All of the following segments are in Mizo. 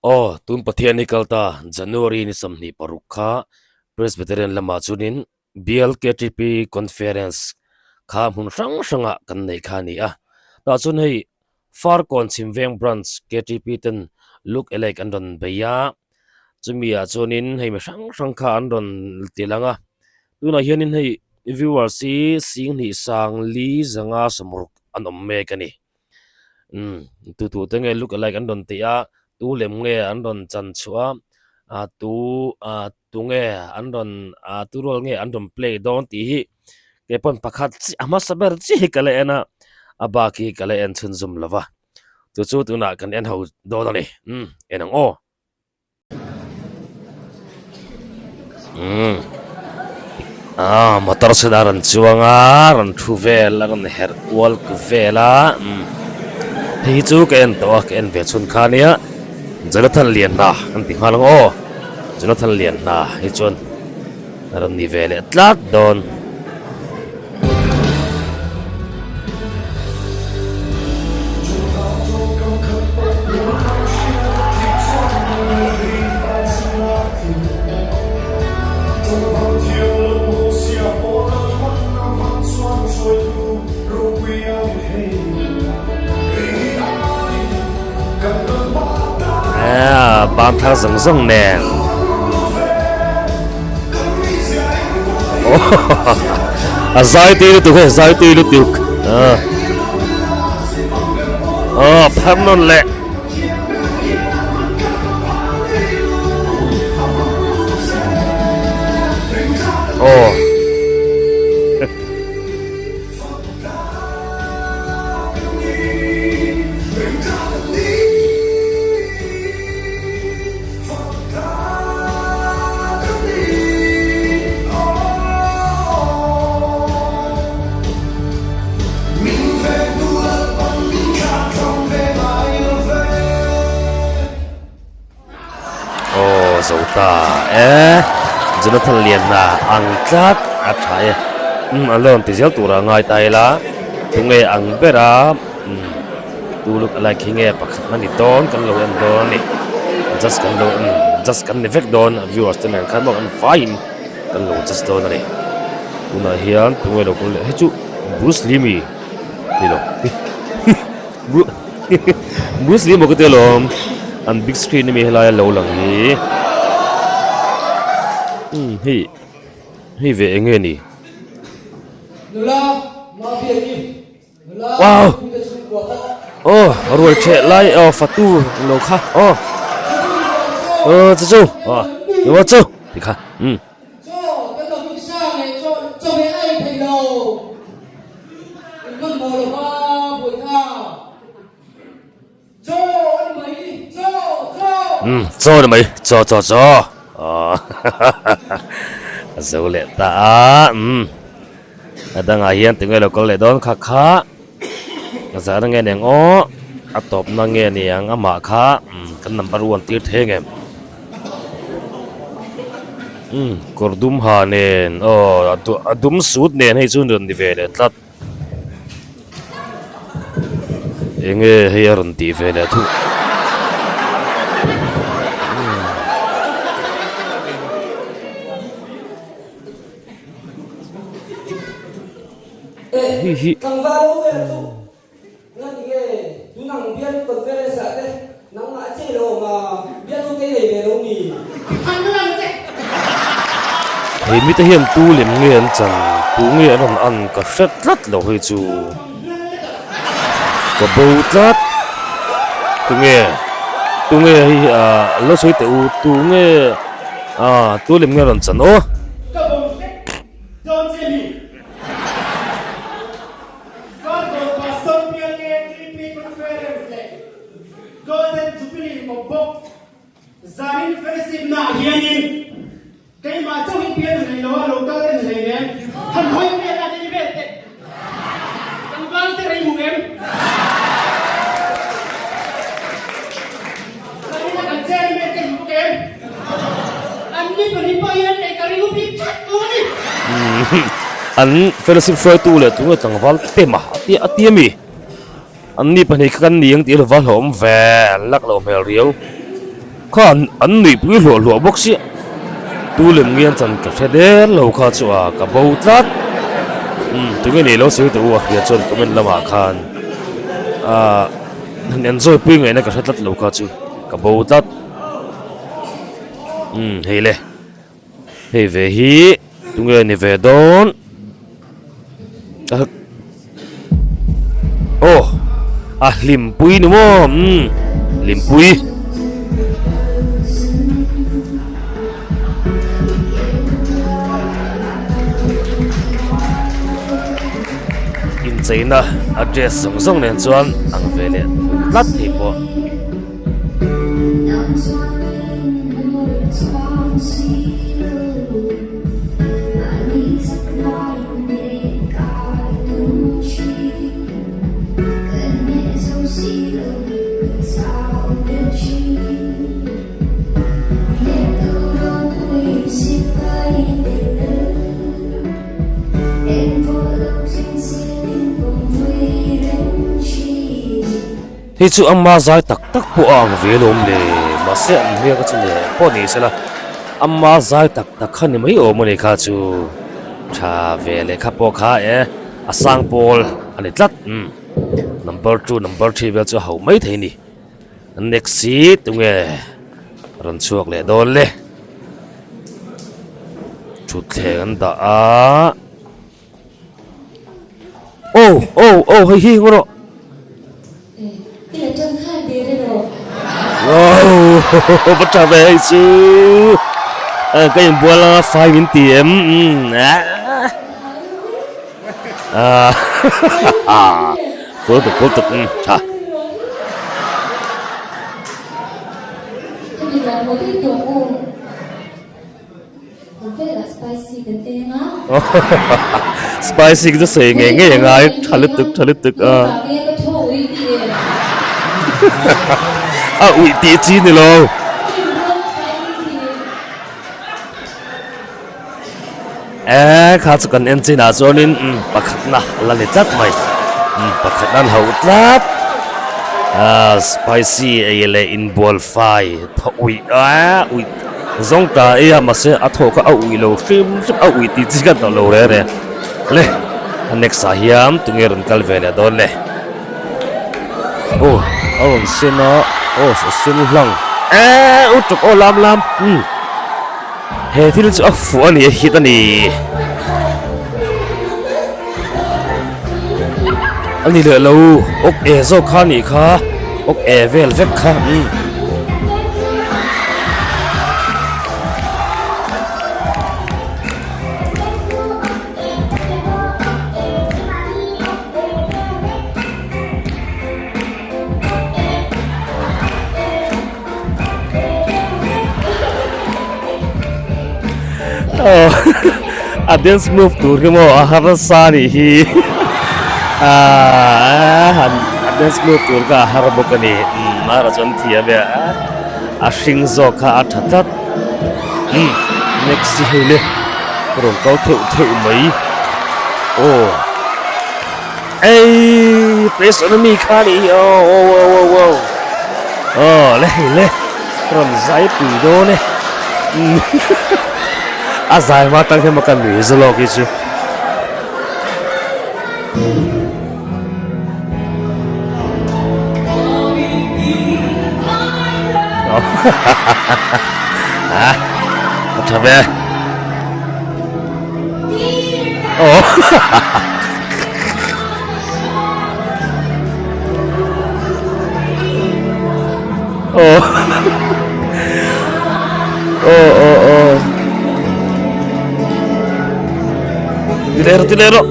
Aw, tun Pathian hi kal ta, January ni 26 kha Presbyterian lamah chuanin Bial KTP Conference kha hmun hrang hrangah kan nei kha a ni a. Tah chuan hei Farkawn Chhimveng Branch KTP ten look alike an rawn bei a, chumi ah chuanin hei mi hrang hrang kha an rawn ti lang a. Tunah hianin hei viewers hi Singhnih Sangli zanga sawmruk an awm mek a ni. Umm tu tu te nge look alike an rawn tih a tu lem nge an rawn chan chhuah a ah tu ah tu nge an rawn ah tu role nge an rawn play dawn tih hi kei pawn pakhat chiah a hmasa ber chiah hi ka la en a a bak hi ka la en chhunzawm lo va chu chu tunah kan en ho dawn a ni umm en ang aw. Umm ah motor sen a rawn chuang a rawn thu vel a rawn herh kual vel a umm hei hi chu ka en tawh a ka en ve chhun kha ania Jonathan Lianhna kan ti nghal ang aw Jonathan Lianhna hi chuan a rawn ni ve leh tlat dawn. Ban thar zawng zawng nen a zai tui lutuk hei zai tui lutuk aw phar nawn leh aw Aw zo ta e Jonathan Lianhna ang tlat a tha e umm a lawn ti zel tura ngai ta ila tunge ang bera umm tu look alike hi nge pakhat na ni dawn kan lo en dawn a ni just kan lo en just kan ni vek dawn viewers te nen khan maw an vaiin kan lo just dawn a ni tunah hian tunge lo kal leh hei chu Bruce Lee mi ni lo Bruce Lee maw ka ti alawm an big screen ami helai a lo lang hi umm hei hei ve eng nge ni wow aw ruai theh lai aw fatu lo kha aw aw chu chu aw chu ti kha umm. Chaw kan lo hming sa leh chaw chawhmeh a ei thei lo. In hmanhmawh lo va buai kha. Chaw a ni mai, chaw, chaw. Umm, chaw a ni mai, chaw, chaw, chaw. Aww a zo leh ta a, umm a dangah hian tinge lo kal leh dawn kha kha a zahna nge niang aw a tawpna nge niang amah kha umm kan number one tir thei ang em. Umm kawr dum ha nen aw a dum sut nen hei chu rawn ni ve leh tlat eng nge hei a rawn tih ve leh thung hei hi. Nga ti nge tunang bial conference ah te nangmah a che lo awm a, bial u te i nei ve lo mi? Han la lang che. Hei mite hian tu lem nge an chan, tu nge an rawn an ka hre tlat lo hei chu. Ka bo tlat. Tu nge, tu nge hei hi ah lo sawi teh u, tu nge ah tu lem nge an rawn chan aw. Ka bo hlek dawn che mi? Farkawn Pastor Pial KTP Conference leh Golden Jubilee kawp bawk zanin fellowship naah hianin keimah chauhin pian a nei lo a, lo kal te ni hlei nem, han hawi vel a ni vel teh tlangval te rei hmu em? Zanin a kan chairman te hmu bawk em? An ni pahnih pawh hian nei ka ring bik tlat lo a ni. An fellowship hruaitu leh tunge tlangval pem a tia a tia mi? An ni pahnih kha kan ni ang tih lova hlawm ve an lak loh hmel riau. Kha an nuihpui hluah hluah bawk sia. Tu lem nge an chan ka hre der lo kha chu a ka bo tlat. Umm tunge nei lo sawi tawh u a hria chuan comment lamah khan ah han enjoy pui ngaihna ka hre tlat lo kha chu ka bo tlat. Umm hei le hei ve hi tunge ni ve dawn. Aw a hlimpui ni maw umm hlimpui. Incheina a dress zawng zawng nen chuan ang ve leh tlat thei pawh. Hei chu ama zai tak tak pawh a ang ve lawm le mahse an hmel kha chu leh pawh ni sela ama zai tak tak kha ni mai awm a ni kha chu tha ve leh kha pawh kha e a sang pawl a ni tlat umm number two number three vel chu a ho mai thei a ni next hi tunge rawn chhuak leh dawn le thutthleng an dah a. Aw aw aw hei hi ngaw rawh. Wow va tha ve hei chu ka inbual anga fai min ti em ah full tuk full tuk tha. Spicy chu sawi ngei ngei a ngai tha lutuk tha lutuk a a uih tih chi ni lo e kha chu kan en chin ah chuanin pakhatna a la ni tlat mai pakhatna an hauh tlat ah spicy ei leh inbual fai thaw uih a uih. Zawng ta e a mahse a thaw kha a uih lo hrim hrim a uih tih chi khan tawh lo reh reh le a next ah hian tunge rawn kal ve leh dawn le aw a rawn sen a aw a sen hlang eee u tuk aw lam lam umm he thil chu a fuh a ni a hit a ni a ni leh lo awk e zawk kha a nih kha awk e vel vek kha umm. A dance move tur hi maw a har nasa a nih hi aaa a dance move tur kha a har bawk a ni umm a chuan thiam e a hring zawk kha a tha tlat umm next hi hei le rawn kal theuh theuh mai aw ei press on ami kha a nih hi aw aw aw aw aw aw le hei le rawn zai pui dawn e a zai hma tang hian ka nui zawk hi chu. A tha ve. Aw. Aw. Aw aw aw. Ti leh rawh ti leh rawh.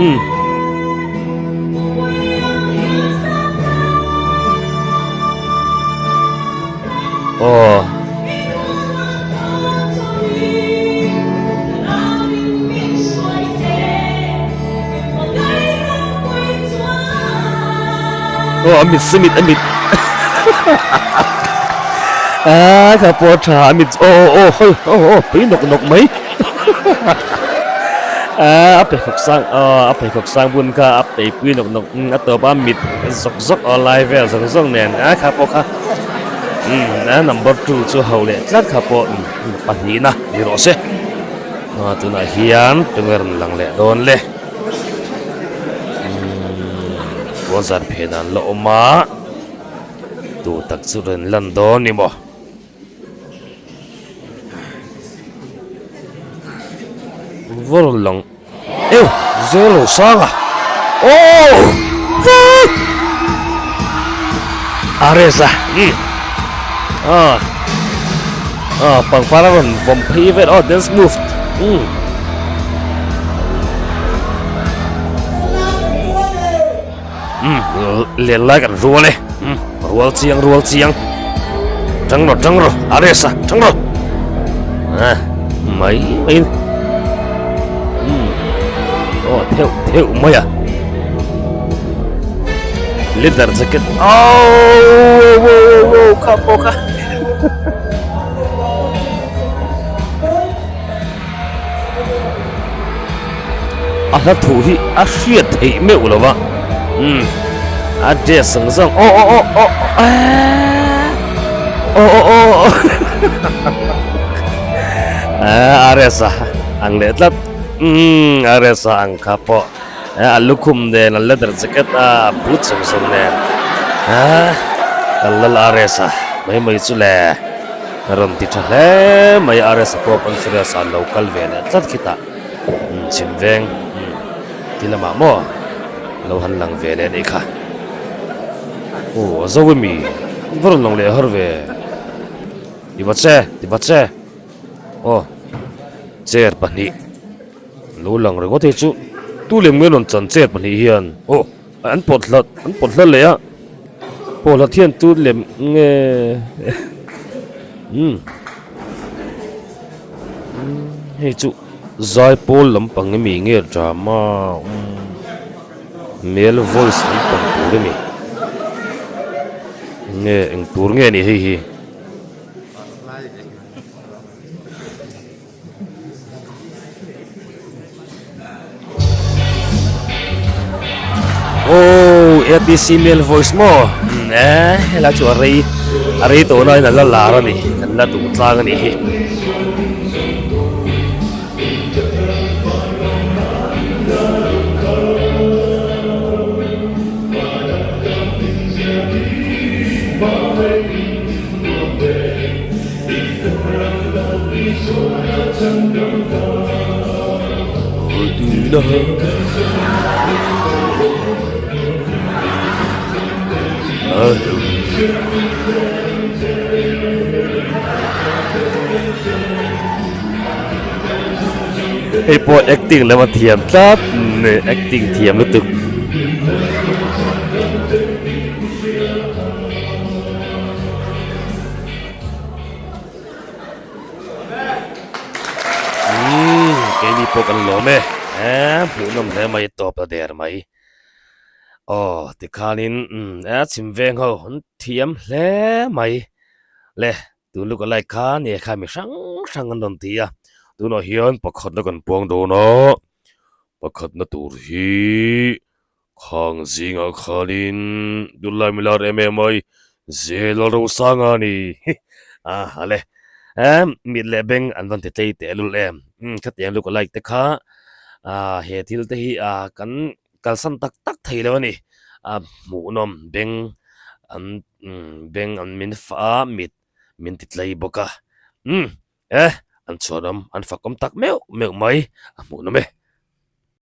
Umm. Aw. Aw a mit a mit a mit ah ka pawh tha a mit aw aw aw hawi aw aw pui nawk nawk mai ah a pheikhawk sang aw a pheikhawk sang bun kha a peipui nawk nawk a tawp a mit zawk zawk aw lai vel zawng zawng nen ah kha pawh kha. Umm a number two chu ho leh tlat kha pawh pahnihna ni rawh se. A tunah hian tunge rawn lang leh dawn le. Umm puanzar phen an la awm a, tu tak chu rawn lan dawn ni maw. Va rawn lang eu zel lo sang a aww Ares a umm ah ah pangpar a rawn vawm phei vel aw dance move umm. Umm len lai kan rual e umm rual chiang rual chiang tang rawh tang rawh a rest a tang rawh ah mai mai umm aw theuh theuh mai a leather jacket aww kha pawh kha. A hla thu hi a hriat theih meuh lo va umm a dress ang zawng aw aw aw aw eeee aw aw aw aw a dress a ang leh tlat umm a dress a ang kha pawh a lukhum nen a leather jacket a boots ang zawng nen eee kan lal a dress a mai mai chu le. A rawn ti tha hle mai a RSA pawh conference ah lo kal ve leh tlat khitah chhim veng ti lamah maw lo han lang ve leh anih kha. Aw a zo emi va rawn lang leh har ve ti va che ti va che aw chair pahnih lo lang ringawt hei chu tu lem nge rawn chan chair pahnih hian aw. An pawt hlat an pawt hlat leh a pawh hlat hian tu lem nge umm hei chu zaipawl lampang emi nge drama umm male voice lampang tur emi nge eng tur nge ni hei hi. Aww APC male voice maw eh helai chu a rei a rei tawh na in a la lar a ni kan la duh tlang a nih hi. Hei pawh acting lam a thiam tlat acting thiam lutuk. Umm keini pawh kan lawm e eh hmuhnawm hle mai tawp ta der mai aw tikhanin umm eh chhim veng ho an thiam hle mai le tun luk a like kha nia kha mi hrang hrang an rawn ti a tunah hian pakhatna kan puang dawn a pakhatna tur hi. Khang zingah khanin tunlai milar em em mai zel a rosang a ni a hale em mit leh beng an van ti tlei teh lul em umm khatiang luk a like te kha ah he thil te hi ah kan kalsan tak tak thei lo a ni a hmuhnawm beng an beng an min fah a mit min ti tlei bawk a umm e an chhuanawm an fakawm tak meuh meuh mai a hmuhnawm e.